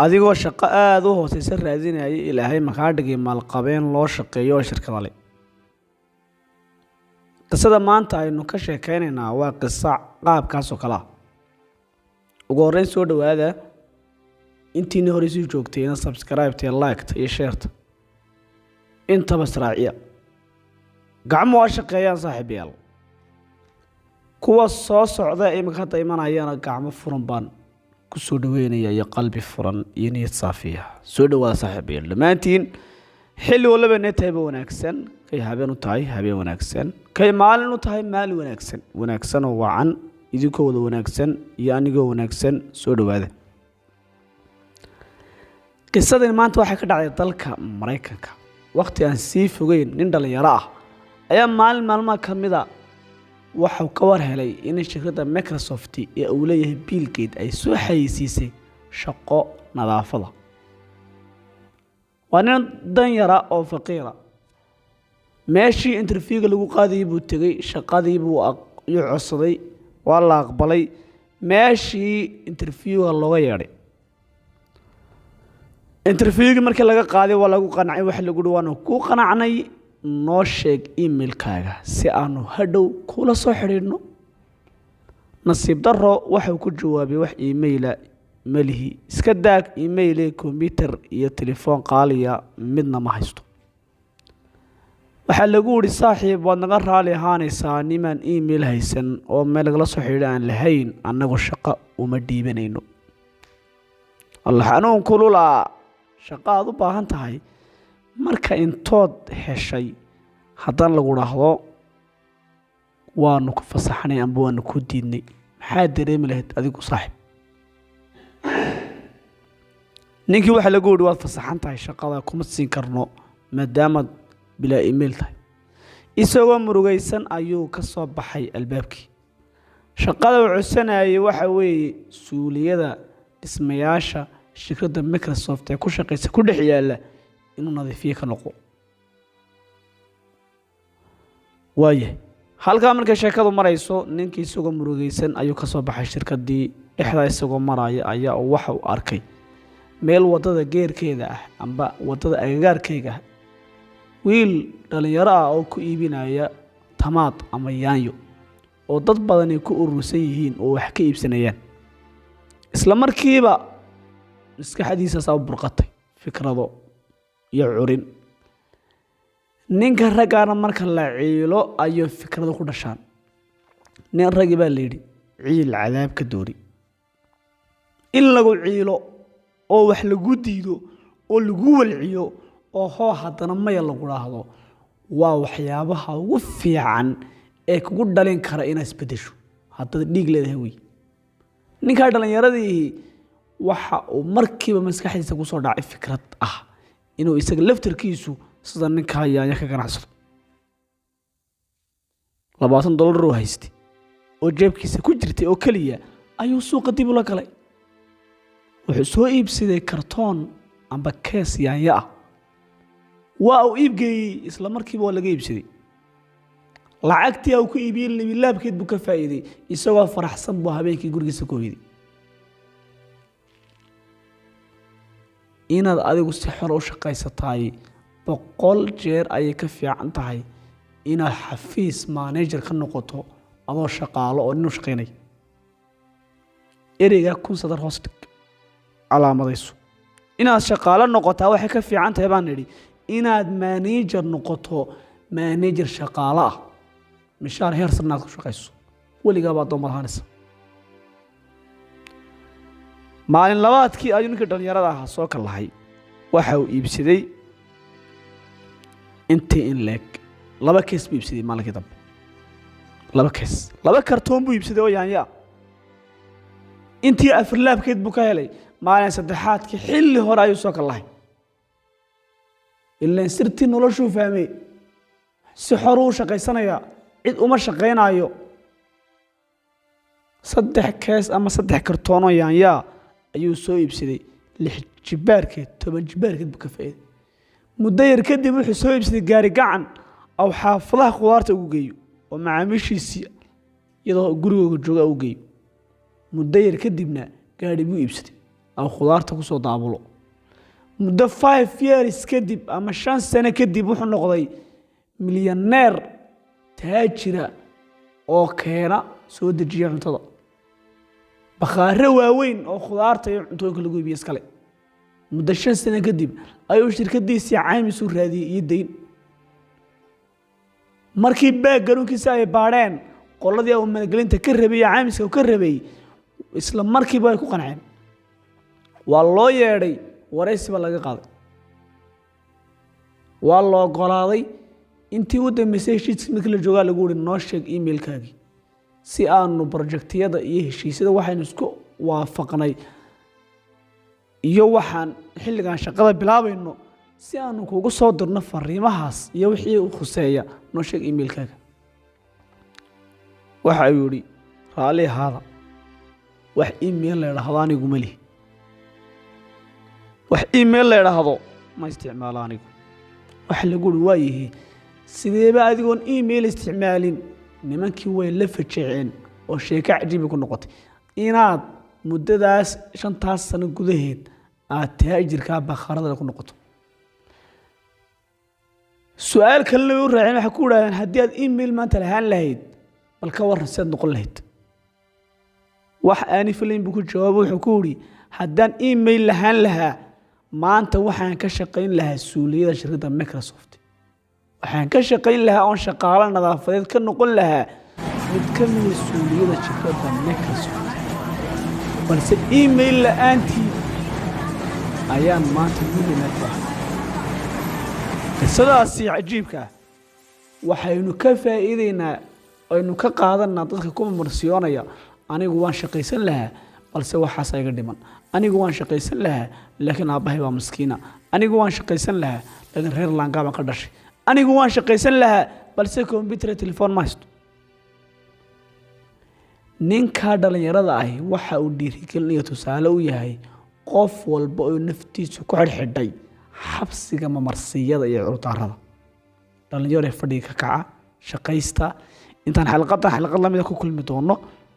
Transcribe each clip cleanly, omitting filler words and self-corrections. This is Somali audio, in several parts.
Adigoo shaqo aada u hooseysa raadinaya, Ilaahay makaa dhigay maalqabeen loo shaqeeyo oo shirkada leh. Qisada maanta aynu ka sheekeynaynaa waa qisa qaabkaas oo kale ah. Ugu horreyn soo dhowaada. Intiina hore sii joogtayna subscribe-ta iyo like-ta iyo share-ta intaba israaciya. Gacmo waa shaqeeyaan, saaxiibayaal. Kuwa soo socda iminka hadda imanayana gacmo furan baan ku soo dhaweynaya iyo qalbi furan iyo niyad saafiya. Soo dhawaada, saaxiibayaal, dhammaantiin. Xilli walaba nee tahayba wanaagsan, kay habeen u tahay habeen wanaagsan, kay maalin u tahay maalin wanaagsan, wanaagsan oo wacan. Idinkoo wada wanaagsan iyo anigoo wanaagsan, soo dhawaada. Qisadani maanta waxay ka dhacday dalka Maraykanka. Waqti aan sii fogeyn, nin dhallinyaro ah ayaa maalin maalmaha ka mida waxuu ka war helay in shirkadda Microsoft ee uu leeyahay Bill Gates ay soo xayeysiisay shaqo nadaafada. Waa nin danyara oo faqiira. Meeshii interviewga lagu qaadayay buu tegey, shaqadii buu yu codsaday, waa la aqbalay. Meeshii interviewga looga yeedhay, interviewgii markii laga qaaday, waa lagu qancay. Waxa lagu uhi, "Waanu ku qanacnay, noo sheeg emailkaaga si aanu hadhow kula soo xidhiidhno." Nasiib daro, waxau ku jawaabay, "Wax emaila malihi, iska daag emaile, computer iyo telefoon qaaliya midna ma haysto." Waxaa lagu yihi, "Saaxiib, waad naga raali ahaanaysaa, nimaan email haysan oo meel lagala soo xidhiidho aan lahayn annagu shaqo uma dhiibanayno." Allah, xanuun kululaa! Shaqo aad u baahan tahay marka intood heshay haddana lagu dhaahdo, "Waanu ku fasaxnay amba waanu ku diidnay," maxaa dareemi lahayd adigu, saaxiib? Ninkii waxaa lagu yihi, "Waad fasaxan tahay, shaqada kuma siin karno maadaamaad bilaa email tahay." Isagoo murugaysan ayuu ka soo baxay albaabkii. Shaqada uu codsanayay waxa weeye suuliyada dhismayaasha shirkadda Microsoft ee ku shaqaysa ku dhex yaalla inuu nadiifiye ka noqo. Waayahay, halkaa markay sheekadu marayso, ninkii isagoo murugaysan ayuu ka soo baxay shirkaddii. Dhexdaa isagoo maraya ayaa waxa uu arkay meel waddada geerkeeda ah amba waddada agagaarkeyga ah wiil dhallinyaro ah oo ku iibinaya tamaad ama yaanyo oo dad badani ku urursan yihiin oo wax ka iibsanayaan. Isla markiiba maskaxdiisaasaa u burqatay fikrado iyo curin. Ninka raggaana marka la ciilo ayuu fikrado ku dhashaan. Nin raggi baa la yidhi ciil cadaab ka doori. In lagu ciilo oo wax lagu diido oo lagu walciyo oo hoo haddana maya lagu dhaahdo waa waxyaabaha ugu fiican ee kugu dhalin kara inaad isbeddesho haddaad dhiig leedahay. Wey ninkaa dhallinyaradii waxa uu markiiba maskaxdiisa kusoo dhacay fikrad ah inuu isaga laftarkiisu sida ninkaa yaanya ka ganacsado. $20 oo haystay oo jeebkiisa ku jirtay oo keliya ayuu suuqa dib ula galay. Wuxuu soo iibsaday kartoon amba kees yaanyo ah. Waa uu iibgeeyey, isla markiiba waa laga iibsaday. Lacagtii uu ku iibiyey libilaabkeed buu ka faa'iiday. Isagoo faraxsan buu habeenkii gurigiisa ku hoyday. Inaad adigu si xor u shaqaysataay 100 jeer ayay ka fiican tahay inaad xafiis manager ka noqoto adoo shaqaalo oo nin u shaqaynaya. Ereygaa kun sadar hoos dhig, calaamadayso. Inaad shaqaalo noqotaa waxay ka fiican tahay, baan idhi, inaad manager noqoto, manager shaqaalo ah, mishaar heer sarnaad ku shaqayso, weligaaba addoon ahaanaysa. Maalin labaadkii ayuu ninkii dhallinyarada ahaa soo kallahay. Waxa uu iibsaday intii in leeg, laba kees buu iibsaday. Maalinkii dambe laba kees, laba kartoon buu iibsaday oo yaanyo ah. Intii afirlaabkeed buu ka helay. Maalin saddexaadkii xilli hore ayuu soo kallahay. Ilaan sirtii noloshuu fahmay, si xoruu u shaqaysanayaa, cid uma shaqaynaayo. Saddex kees ama saddex kartoonoo yaanyaa ayuu soo iibsaday. Lix jibaarkeed, 10 jibaarkeed buu ka faa'iiday. Muddo yar kadib wuxuu soo iibsaday gaari gacan aw xaafadaha khudaarta ugu geeyo oo macaamiishiisii iyadoo gurigooga jooga u geeyo. Muddo yar kadibna gaadhi buu iibsaday. Au khudaarta kusoo daabulo. Muddo 5 years kadib ama 5 sano kadib, wuxuu noqday milyaneer taajira oo keena, soo dejiya cuntada, bakhaaro waaweyn oo khudaarta iyo cuntooyinka lagu iibiyo iskale. Muddo 5 sano kadib ayuu shirkadiisii caymis u raadiyey iyo dayn. Markii backgroundkiisa ay baadheen qoladii uu maalgelinta ka rabay iyo caymiska uu ka rabay, isla markiiba ay ku qanceen. Waa loo yeedhay, waraysi baa laga qaaday, waa la ogolaaday. Intii u dambeysay heshiiska markii la joogaa, lagu uri: "Noo sheeg emailkaagii si aanu projectiyada iyo heshiisyada waxaynu isku waafaqnay iyo waxaan xilligan shaqada bilaabayno si aanu kugu soo dirno fariimahaas iyo wixii u khuseeya. Noo sheeg emailkaaga." Waxa uu yidhi: "Raalli ahaada, wax email la idhaahdo anigu ma lihi. Wax email la idhaahdo ma isticmaalo anigu." Waxa lagu uri: "Waayihi, sideeba adigoon email isticmaalin?" Nimankii way la fajaceen oo sheeko cajiibi ku noqotay inaad muddadaas 5taas sano gudaheed aad taajirkaa bakhaarada ku noqoto. Su-aal kalena way u raaceen. Waxay ku idhahdeen: "Haddii aad email maanta lahaan lahayd, bal ka warran, sidaad noqon lahayd?" Wax aani filayn buu ku jawaabo. Wuxuu ku yidhi: "Haddaan email lahaan lahaa maanta, waxaan ka shaqayn lahaa suuliyada shirkadda Microsoft. Waxaan ka shaqayn lahaa oon shaqaalo nadaafadeed ka noqon lahaa mid ka mida suuliyada shirkadda Microsoft. Balse email la-aantii ayaan maanta millionaire ku ahay." Qisadaasi cajiibka ah waxaynu ka faa'iideynaa, aynu ka qaadanaa dadka ku marsiyoonaya: "Anigu waan shaqaysan lahaa, balse waxaasa iga dhiman. Anigu waan shaqaysan lahaa, laakiin aabbahay baa maskiina. Anigu waan shaqaysan lahaa, laakiin reer laangaa baan ka dhashay. Anigu waan shaqaysan lahaa, balse computer, telefoon ma haysto." Ninkaa dhallinyarada ahi waxa uu dhiirigelinayo, tusaale u yahay qof walba oo naftiisu ku xidhxidhay xabsiga mamarsiyada iyo cudurdaarada. Dhallinyaro, fadhiga ka kaca, shaqaysta. Intaan xalqadan xalqad lamida ku kulmi doono,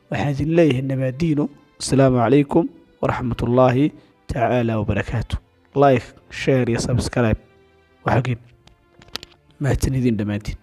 waxaan idin leeyahay nabaadiino. Asalaamu calaykum waraxmat ullaahi tacaala wabarakaatu. Like, share iyo subscribe. Waxageen mahadsanidin dhammaantiin.